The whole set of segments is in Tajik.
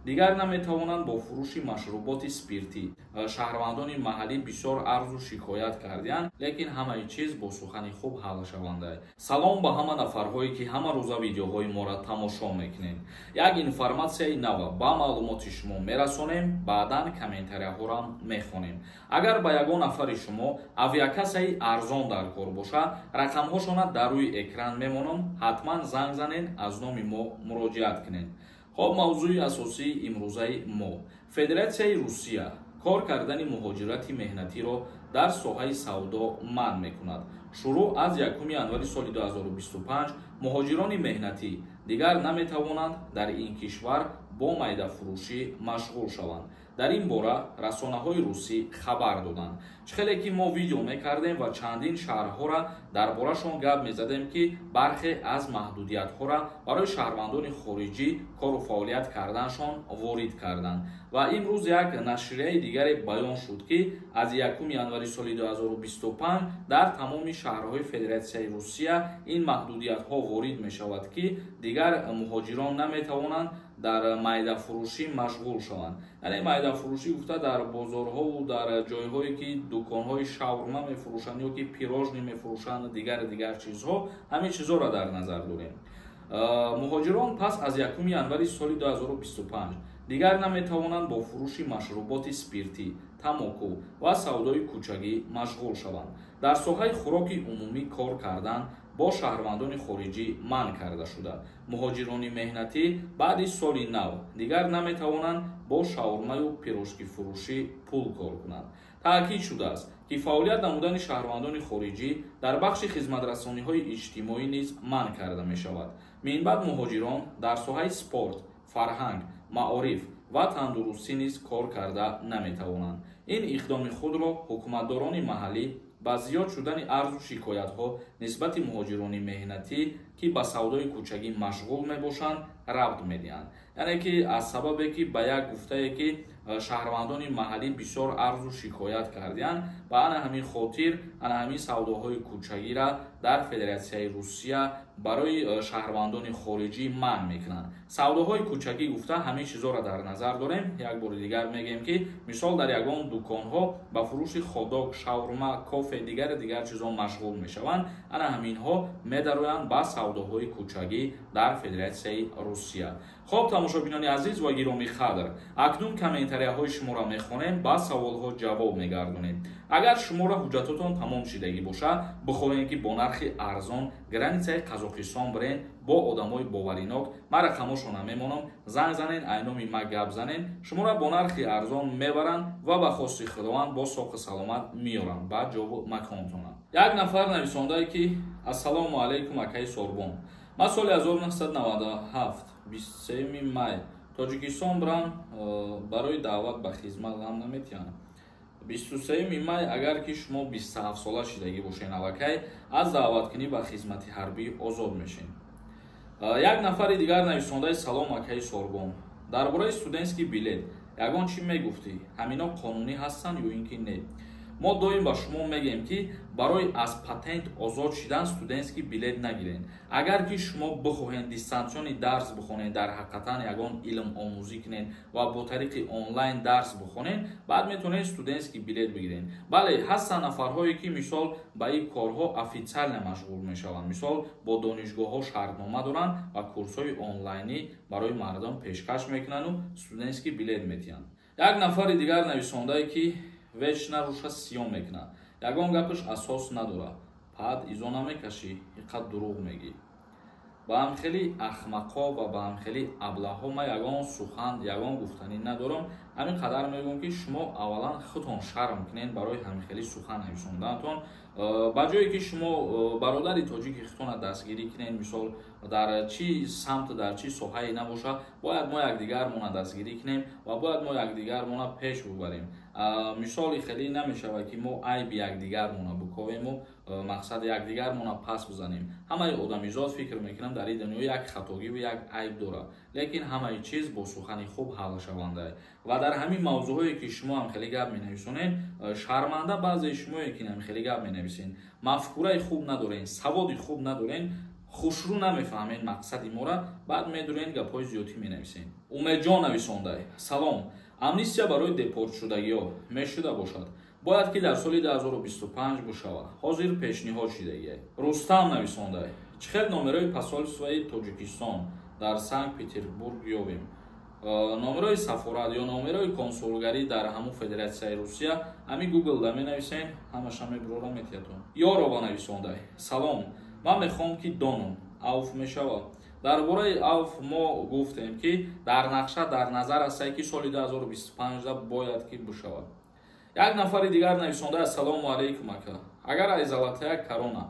Дигар наметавонанд бо фурӯши машруботи спиртӣ. Шаҳрвандони маҳаллӣ бисёр арзу шикоят кардиянд, лекин ҳамаи чиз бо сухани хуб ҳалшаванда. Салом ба ҳама нафарҳое, ки ҳама рӯза видеоҳои моро тамошо мекунед. Як информатсияи нава ба маълумоти шумо мерасонем, баъдан комментарияҳоро мехонем. Агар ба ягон нафари шумо авиакассаи арзон дар кор бошад, рақамҳошона дар рӯи экран мемонам, ҳатман занг занед, аз номи мо муроҷиат кунед. Хоб, мавзӯи асосии имрӯзаи мо. Федератсияи Русия кор кардани муҳоҷирати меҳнатиро дар соҳаи савдо манъ мекунад. Шурӯъ аз 1 январи соли 2025 муҳоҷирони меҳнатӣ дигар наметавонанд дар ин кишвар бо майдафурӯшӣ машғул шаванд. Дар ин бора расонаҳои русӣ хабар доданд. Чӣ хеле ки мо видео мекардем ва чандин шаҳрҳоро дар борашон гап мезадем, ки бархе аз маҳдудиятҳоро барои шаҳрвандони хориҷӣ кору фаъолият карданашон ворид карданд. Ва имрӯз як нашрияи дигаре баён шуд, ки аз 1 январи соли 2025 дар тамоми шаҳрҳои Федератсияи Русия ин маҳдудиятҳо ворид мешавад, ки дигар муҳоҷирон наметавонанд дар майдафурӯшӣ машғул шаванд. Яъне майдафурӯшӣ гуфта дар бозорҳову дар ҷойҳое ки дуконҳои шаурма мефурӯшанд ё ки пирожни мефурӯшанд, дигар дигар чизҳо, ҳамин чизҳоро дар назар дорем. Муҳоҷирон пас аз 1 январи соли 2025 дигар наметавонанд бо фурӯши машруботи спиртӣ, тамоку ва савдои кӯчагӣ машғул шаванд. Дар соҳаи хӯроки умумӣ кор кардан бо шаҳрвандони хориҷӣ манъ карда шуда. Муҳоҷирони меҳнатӣ баъди соли нав дигар наметавонанд бо шаурмаю пирожкифурӯшӣ пул кор кунанд. Таъкид шудааст, ки фаъолият намудани шаҳрвандони хориҷӣ дар бахши хизматрасониҳои иҷтимоӣ низ манъ карда мешавад. Минбаъд муҳоҷирон дар соҳаи спорт, фарҳанг, маориф ва тандурустӣ низ кор карда наметавонанд. Ин иқдоми худро ҳукуматдорони маҳаллӣ ба зиёд шудани арзу шикоятҳо нисбати муҳоҷирони меҳнатӣ, ки ба савдои кӯчагӣ машғул мебошанд, рабт медиҳанд. Яъне ки аз сабабе ки ба як гуфтае ки шаҳрвандони маҳаллӣ бисёр арзу шикоят кардиянд, ба ана ҳамин хотир ана ҳамин савдоҳои кӯчагира дар Федератсияи Русия барои шаҳрвандони хориҷӣ манъ мекунанд. Савдоҳои кӯчагӣ гуфта ҳамин чизҳоро дар назар дорем. Як бори дигар мегӯем, ки мисол дар ягон дуконҳо ба фурӯши ходок, шаурма, кофе, дигари дигар чизҳо машғул мешаванд. Ана ҳаминҳо медароянд ба савдоҳои кӯчагӣ дар Федератсияи Русия. Хоб, тамошобинони азиз ва гиромӣ қадр, акнун комментарияҳои шуморо мехонем, ба саволҳо ҷавоб мегардонем. Агар шуморо ҳуҷҷатотон тамом шидагӣ бошад, бихоҳем ки бо нархи арзон границаи Қазоқистон бирен бо одамои боваринок, ман рақамошона мемонам, занг занен, айноми ма гап занен, шуморо бо нархи арзон мебаранд ва ба хости Худованд бо соқу саломат меоранд ба ҷову маконтона. Як нафар нависондае ки ассалому алайкум, акаи Сорбон, ман соли 1997 23 май Тоҷикистон бирам, барои даъват ба хизмат ғам наметиҳам. 23 май агар ки шумо 27 сола шидагӣ бошен, аллакай аз даъваткунӣ ба хизмати ҳарбӣ озод мешен. Як нафари дигар нависондаи салом, акаи Сорбон, дар бораи студентский билет ягон чӣ мегуфтӣ? Ҳамино қонунӣ ҳастанд ё ин ки не? Мо доим ба шумо мегӯем, ки барои аз патент озод шидан студентский билет нагиред. Агар ки шумо бихоҳед дистанционный дарс бихонед, дар ҳақиқатан ягон илм омӯзӣ кунед ва бо тариқи онлайн дарс бихонед, баъд метавонед студентский билет бигиред. Бале, ҳастанд нафарҳое, ки мисол ба ин корҳо официально машғул мешаванд, мисол бо донишгоҳҳо шартнома доранд ва курсҳои онлайнӣ барои мардум пешкаш мекунанду студентский билет метиҳанд. Як нафари дигар нависондае ки вечно руша сиём мекунад, ягон гапаш асос надорад, пад изо намекашӣ, иқад дурӯғ мегӣ. Ба ҳамхели ахмақҳо ва ба ҳамхели аблаҳҳо ман ягон сухан, ягон гуфтанӣ надорам. Ҳамин қадар мегӯям, ки шумо аввалан худтон шарм кунед барои ҳамхели сухан нависондаатон. Ба ҷое ки шумо бародари тоҷики худтонро дастгирӣ кунед, мисол дар чӣ самт, дар чӣ соҳае набошад, бояд мо якдигармона дастгирӣ кунем ва бояд мо якдигармона пеш бубарем. Мисоли хеле намешавад, ки мо айби якдигармона буковему мақсад якдигармона пас бизанем. Ҳамаи одамизод, фикр мекунам, дар ин дунё як хатогиву як айб дорад, лекин ҳамаи чиз бо сухани хуб ҳалшаванда. Ва дар ҳамин мавзӯъҳое ки шумо ҳам хеле гап менависонед, шарманда баъзеи шумое ки ҳам хеле гап менависед, мафкураи хуб надорен, саводи хуб надорен. Хушрӯ намефаҳмед мақсади мора, баъд медурен, гапҳои зиёдтӣ менависен. Умедҷон нависондай: салом, амнистия барои депортшудагиҳо мешуда бошад, бояд ки дар соли 2025 бошавад, ҳозир пешниҳод шидагия. Рустам нависондай: чӣ хел номерои посольствои Тоҷикистон дар Санкт Петербург ёбем? Номерои сафорат ё номерои консулгарӣ дар ҳамун Федератсияи Русия ҳами Гуглда менависен, ҳамаша мебурора, метиятон. Ёрова нависондай: салом, ман мехоҳам, ки донам, авф мешавад? Дар бораи авф мо гуфтем, ки дар нақша, дар назар астае, ки соли 2025 бояд ки бишавад. Як нафари дигар нависонда: ассалому алайкум, ака, агар ай Золотая Корона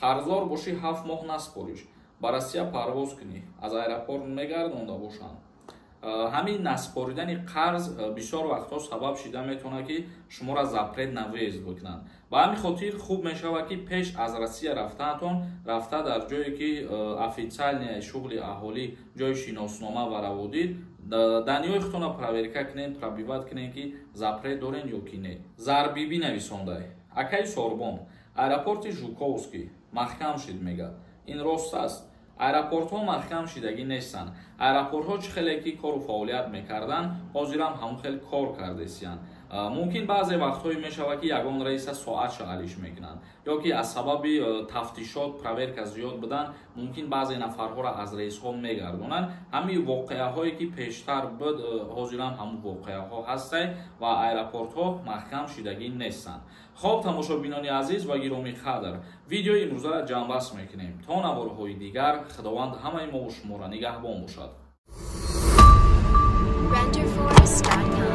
қарздор бошӣ, 7 моҳ наспориш, ба Россия парвоз кунӣ, аз аэропорт мегардонда бошанд? Ҳамин наспоридани қарз бисёр вақтҳо сабаб шида метавонад, ки шуморо запрет на въезд бикунанд. Ба ҳамин хотир хуб мешавад, ки пеш аз Россия рафтаатон рафта дар ҷое ки официальный шуғли аҳолӣ, ҷои шиноснома ва раводид, данные ҳои худтонро проверка кунед, пробивать кунед, ки запрет дорен ё ки не. Зарбибӣ нависондай: акаи Сорбон, аэропорти Жуковский маҳкам шид мега, ин рост аст? Аэропортҳо маҳкам шидагӣ нестанд. Аэропортҳо чӣ хеле ки кору фаъолият мекарданд, ҳозирам ҳамон хел кор кардесиянд. Мумкин, баъзе вақтҳое мешавад, ки ягон рейса соатша алиш мекунанд ё ки аз сабаби тафтишот, проверка зиёд будан, мумкин, баъзе нафарҳоро аз рейсҳо мегардонанд. Ҳамин воқеаҳое ки пештар буд, ҳозирам ҳамон воқеаҳо ҳастай ва аэропортҳо маҳкам шидагӣ нестанд. Хоб, тамошобинони азиз ва гиромӣ қадр, видеои имрӯзаро ҷамъбаст мекунем. То наворҳои дигар Худованд ҳамаи мову шуморо нигаҳбон бошад. Renderforest.com.